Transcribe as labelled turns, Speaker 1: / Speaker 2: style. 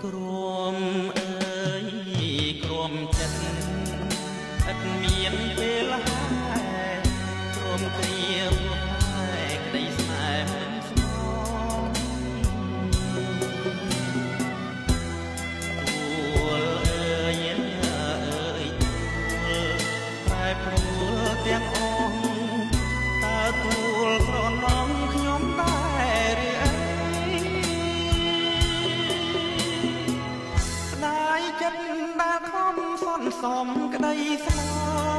Speaker 1: ក្រមអើយក្រមចិត្តឥតមានពេលហើយ ព្រមគ្រាព្រោះតែក្តីស្នេហ៍មិនស្មង ទួលអើយអើយទួលប្រែប្រួលទាំងអងតើទួលក្រនងខ្ញុំដែរឬអី ស្ដាយចិត្តដែលខំសន្សំក្តីស្នេ